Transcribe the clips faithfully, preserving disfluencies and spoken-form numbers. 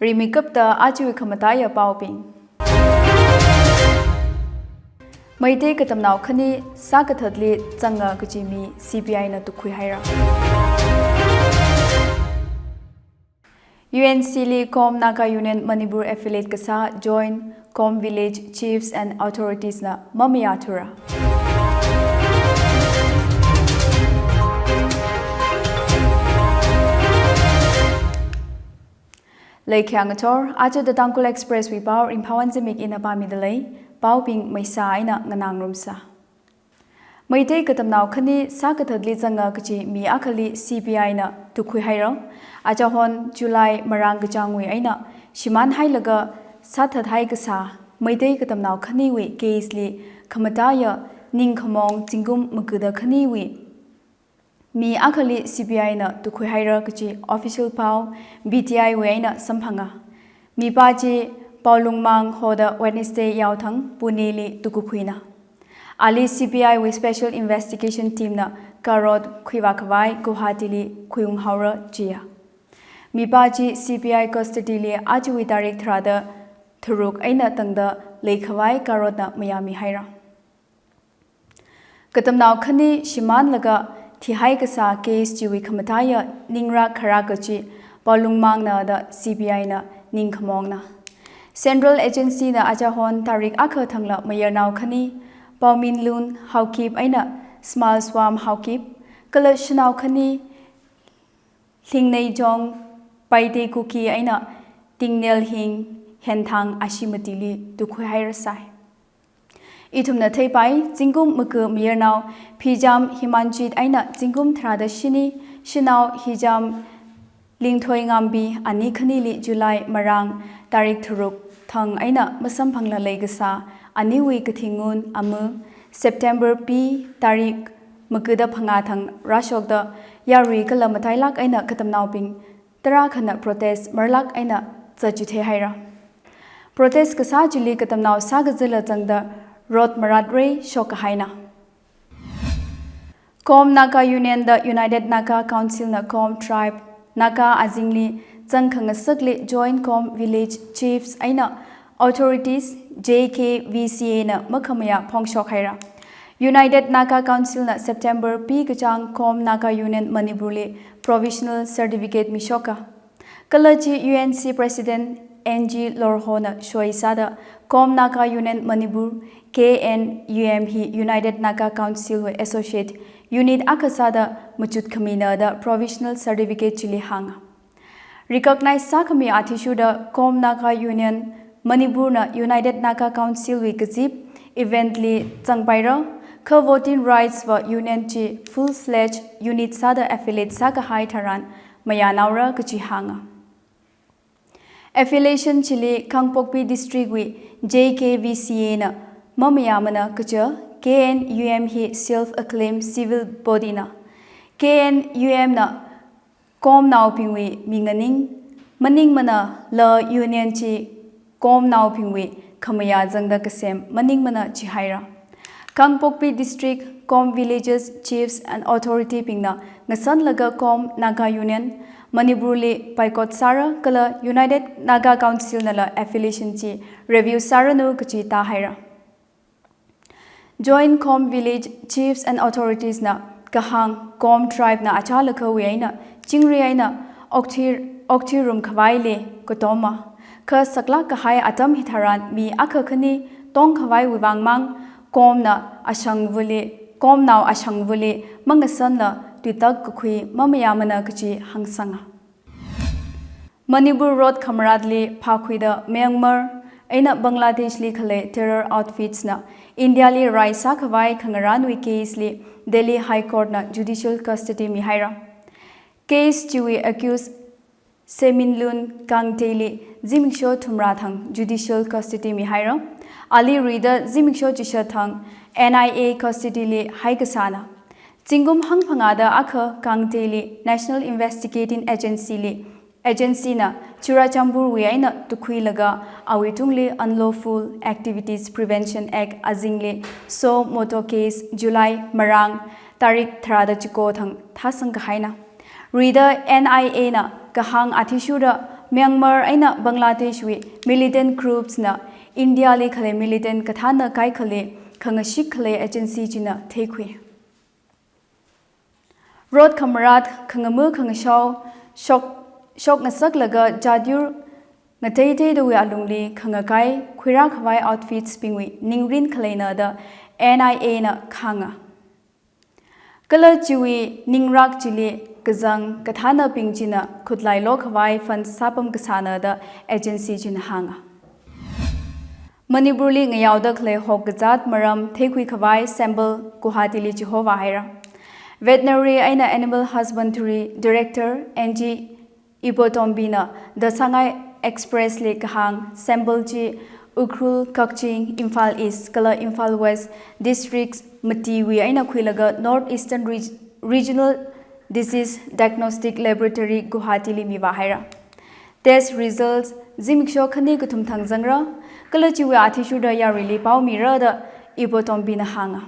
Rimeikapta ajawui khamataiya paobing. Meitei katamnao khani sākathatli zanga kaji mi C B I na tukhuihaira. U N C li KOM Naga Union Manipur affiliate kasā Joint KOM Village Chiefs and Authorities na mamayāthura. Leikhyang athor, aja The Tangkhul Express wui pao Ringphawon Zimik ina pāmidalei, paobing maisā eina nganāngarumsa. Meitei katamnao khani sākathatli zanga kaji mi akhali C B I na tukhuihaira. Achahon July marāng kachāngwui eina shimānhailaga sāthathai kasā Meitei katamnao khaniwui case li khamataiya ningkhamong zingkum magada khaniwui mi akhali C B I na tukhuihaira kaji official pao B T I wui eina samphanga. Mipā chi Paolungmang hoda Wednesday yaothang Pune li tukakhuina. Ali C B I wui Special Investigation Team na karot khuivākhavai Guwahati li khuiunghaora jiya. Mipā chi C B I custody li ajawui tarik tharāda tharuk eina tangda leikhavai karotna mayāmihaira. Katamnao khani shimānlaga thihai kasā case chiwui khamataiya ningrā kharā kachi Paolungmangna da C B I na ningkhamongna. Central Agency na achahon tarik akha thangla mayarnao khani Paominlun Haokip eina Smalswam Haokip, kala shanao khani Lhingneijong Paite Kuki eina Tingnelhing Henthang Ashimati li tukhuihairasai. Ithumna theipai, zingkum maga mayarnao Phijam Himanjit eina zingkum tharāda shini, shanao Hijam Lingthoingambi ani khanili July marāng tarik tharuk thang eina masamphangla leikasā aniwui kathi ngun ama September pi tarik magada phangā thang rāshokda yarui kala matailāk eina katamnaobing tarākhana protest marlāk eina zatchitheihaira. Protest kasā chili katamnao sākazāla zangda rot marātrei shokkahaina. KOM Naga Union da United Naga Council na KOM Tribe Naga azingli zangkhangasakli Joint KOM Village Chiefs eina Authorities, J K V C A na makhamayā phongshokhaira. United Naga Council na September pi kachāng KOM Naga Union Manipur li provisional certificate mishoka. Kala chi U N C President N G Lorho na soi sāda KOM Naga Union Manipur, K N U M hi United Naga Council wui associate unit akha sāda machut khamina da provisional certificate chili hānga. Recognize sākhami athishurda KOM Naga Union Manipur na United Naga Council wui kazip event li zangpaira, kha voting rights va union chi full-fledged unit sāda affiliate sākahai tharan mayānaora kachi hānga. Affiliation chili Kangpokpi District wui J K V C A na mamayāmana kaja K N U M hi self-acclaimed civil body na. K N U M na KOMnaobingwui minganing maningmana, la union chi KOMnaobingwui khamayā zangda kasem maningmana jihaira. Kangpokpi District KOM Villages Chiefs and Authority bingna ngasanlaga KOM Naga Union Manipur li boycott sāra kala United Naga Council nala affiliation chi review sāranu kachi tāhaira. Joint KOM Village Chiefs and Authorities na kahāng KOM Tribe na achālakhawui eina chingri eina okthi, okthirum khavaili katoma. Kha saklāk kahai atam hitharan mi akha khani tongkhavaiwui vāngmang KOMna ashangvali, KOMnao ashangvali mangasanla tuitak kakhui mamayāmana kachi hāngsanga. Manipur rot khamarātli phākhuida Myanmar eina Bangladesh li khalei terror outfits na India li rai sākhavai khangarānwui case li Delhi High Court na judicial custody mihaira. Case chiwui accused Seminlun Kangtei li zimiksho thumrā thang judicial custody mihaira. Ali rida zimiksho chishat thang N I A custody li haikasāna. Zingkum hangphangāda akha Kangtei li National Investigating Agency li, agency na Churachandpur wui eina tukhuilaga awui tungli Unlawful Activities Prevention Act azingli suo motu case July marāng tarik tharāda chiko thang thāsang kahaina. Rida N I A na kahāng athishurda Myanmar eina Bangladesh wui militant groups na India li khalei militant kathāna kaikhali khangashik khalei agency china theikhui. Rot khamarat, khangamu khangashao, shok, shokngasaklaga jatyur ngateiteidawui alungli khangakai khuirā khavai outfits bingwui ningrin khaleina da N I A na khanga. Kala chiwui ningrak chili kazang kathānabing china khutlai lo khavai fund sāpam kasāna da agency china hanga. Manipur li ngayaoda khalei hok kazat maram theikhui khavai sample Guwahati li chihova haira. Veterinary eina Animal Husbandry Director N G Ibotombi na The Sangai Express li kahāng sample chi Ukhrul, Kakching, Imphal East kala Imphal West districts matiwui eina khuilaga North Eastern Reg-, Regional Disease Diagnostic Laboratory Guwahati li mivā haira. Test results zimiksho khani kathum thang zangra, kala chiwui athishurda yaruili pao mira da Ibotombi na hanga.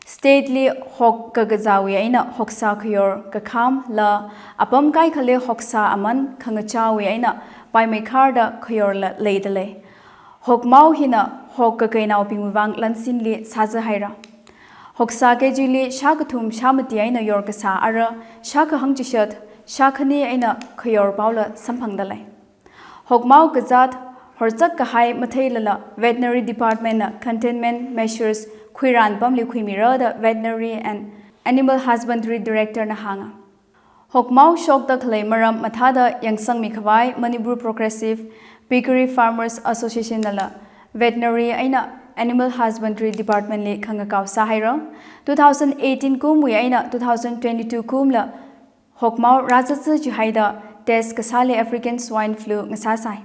State li hok kakazāwui eina hoksā khayor kakham la apam kaikhali hoksā aman khangachāwui eina paimeikharda khayor la leidalei. Hokmao hina hok kakainaobingwui vang lansinli sāza haira. Hoksā K G li shākathum shāmati eina yor kasā ara shākahang chishat shākhani eina khayor paola samphangdalei. Hokmao kazat horchak kahai matheilala Veterinary Department na containment measures khuiran pamli khuimira da Veterinary and Animal Husbandry Director na hanga. Hokmao shokda khalei maram mathāda yangsangmi khavai Manipur Progressive Piggery Farmers Association nala Veterinary eina Animal Husbandry Department li khangakao sāhaira. Two thousand eighteen kumwui eina two thousand twenty-two kumla hokmao rāzatsi chihaida test kasāli African Swine Flu ngasāsai.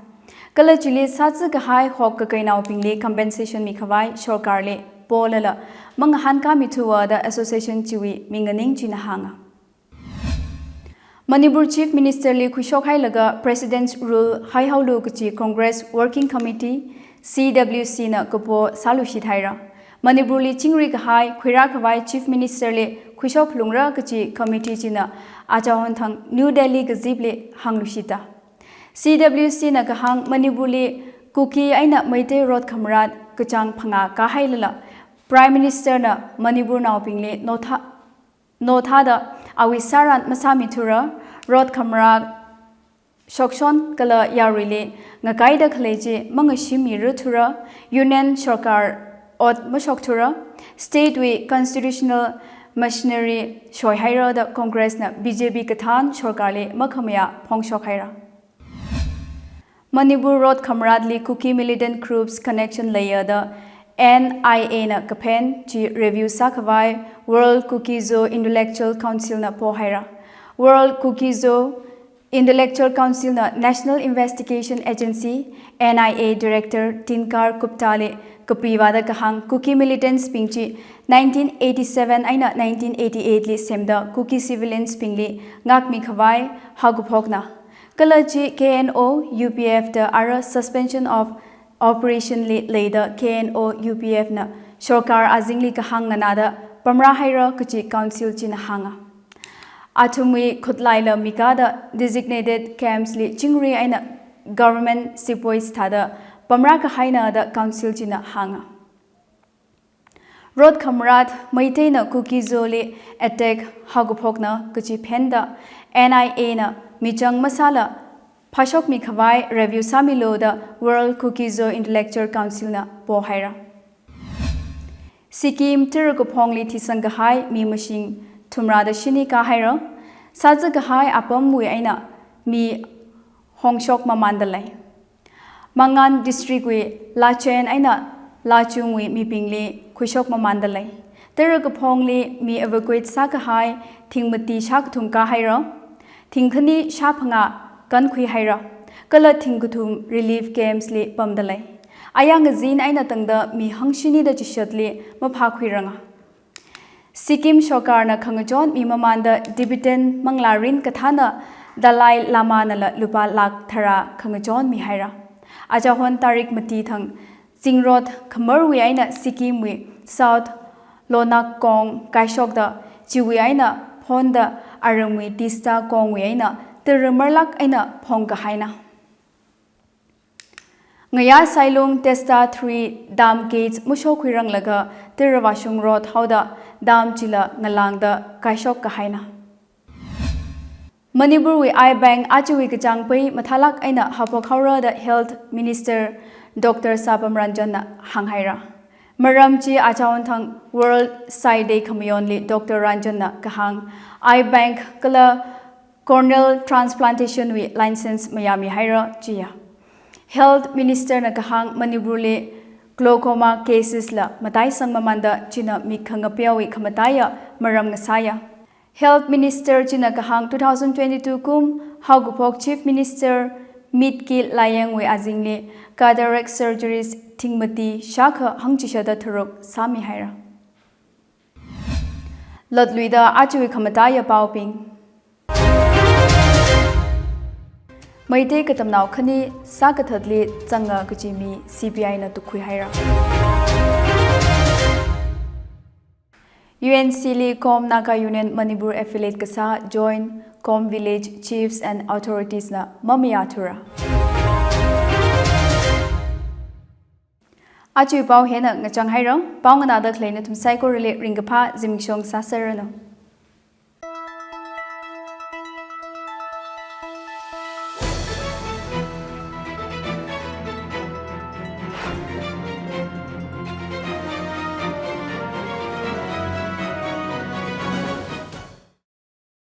Kala chili sātsi kahai hok kakainaobingli compensation mikhavai sorkarli polala mangahānkāmi thuwa da association chiwui minganing china hanga. Manipur Chief Minister li khuishok hailaga President's Rule haihaolu kachi Congress Working Committee, C W C na kapo sālushit haira. Manipur li chingri kahai khuirā khavai Chief Minister li khuishok lungra kachi committee china achahon thang New Delhi kazipli hānglushita. C W C na kahāng Manipur li Kuki eina Meitei rot khamarat kachāng phangā kāhailala Prime Minister na Manipur naobingli notha nothāda awui sāran masāmi thura, rot khamarat shokshon kala yaruili ngakaida khalei chi mangashimmi ru thura, Union sorkar ot mashok thura, state wui constitutional machinery shoi haira da Congress na B J P kathān sorkarli makhamayā phongshok haira. Manipur rot khamaratli Kuki militant groups connection leiya da N I A na kaphen chi review sākhavai World Kuki Zo Intellectual Council na pohaira. World Kuki Zo Intellectual Council na National Investigation Agency, N I A Director Dinkar Gupta li kapiwada kahāng Kuki militants bing chi nineteen eighty-seven eina nineteen eighty-eight li semda Kuki civilians bingli ngakmi khavai haokaphokna. Kala chi K N O U P F da ara suspension of operation li leida K N O U P F na sorkar azingli kahāng nganāda pamrā haira kachi council china hānga. Athumwui khutlaila mikada designated camps li chingri eina government sepoys thāda pamrā kahaina da council china hānga. Rot khamarat Meiteina Kuki Zo li attack haokaphokna kachi phenda N I A na michang masāla phashokmi khavai review sāmilu da World Kuki Zo Intellectual Council na pohaira. Sikkim tara kaphongli thisang kahai mi mashing thumrada shini kāhaira. Sāza kahai apamwui eina mi hongshok mamandalei. Mangan district wui Lachen eina Lachungwui mibingli khuishok mamandalei. Tara kaphongli mi evacuate sākahai thing mati shākathum kāhaira. Thing khani shāphangā kankhui haira. Kala thing kathum relief camps li pamdalei. Aya ngazin eina tangda mi hangshinida chishatli maphākhuiranga. Sikkim sorkarna khangachon mi mamanda Tibetan manglārin kathāna Dalai Lama nala lupā lakh tharā khangachon mihaira. Achahon tarik mati thang zingrot khamarwui eina Sikkimwui South Lonakgong kaishokda chiwui eina phonda aramwui Teesta kongwui eina tara marlak eina phongkahaina. Ngayā Sailung Teesta three dam gates mushok khuiranglaga Tirvashung Road haoda dam chila ngalāngda kaishok kahaina. Manipurwui eye bank ajawui kachāng pei mathālāk eina haophok haora da Health Minister Doctor Sapam Ranjan na hānghaira. Maram chi achaon thang World Eye Day khamayonli Doctor Ranjan na kahāng eye bank kala corneal transplantation wui license mayāmihaira chiya. Health Minister na kahāng Manipurli glaucoma cases la mataisang mamānda china mik khangapeowui khamataiya maram ngasāya. Health Minister china kahāng two thousand twenty-two kum haokaphok Chief Minister mitki layangwui azingli cataract surgeries thingmati shākha hangchishāda tharuk sāmihaira. Lotluida ajawui khamataiya paobing. Meitei katamnao khani sākathatli zanga kaji mi C B I na tukkhuihaira. U N C li Kom Naga Union Manipur affiliate kasā Joint Kom Village Chiefs and Authorities na mamayāthura. Ajawui pao hina ngachang haira, pao nganāda khalei nathum saikorali ringkaphā zimiksho sāserranu.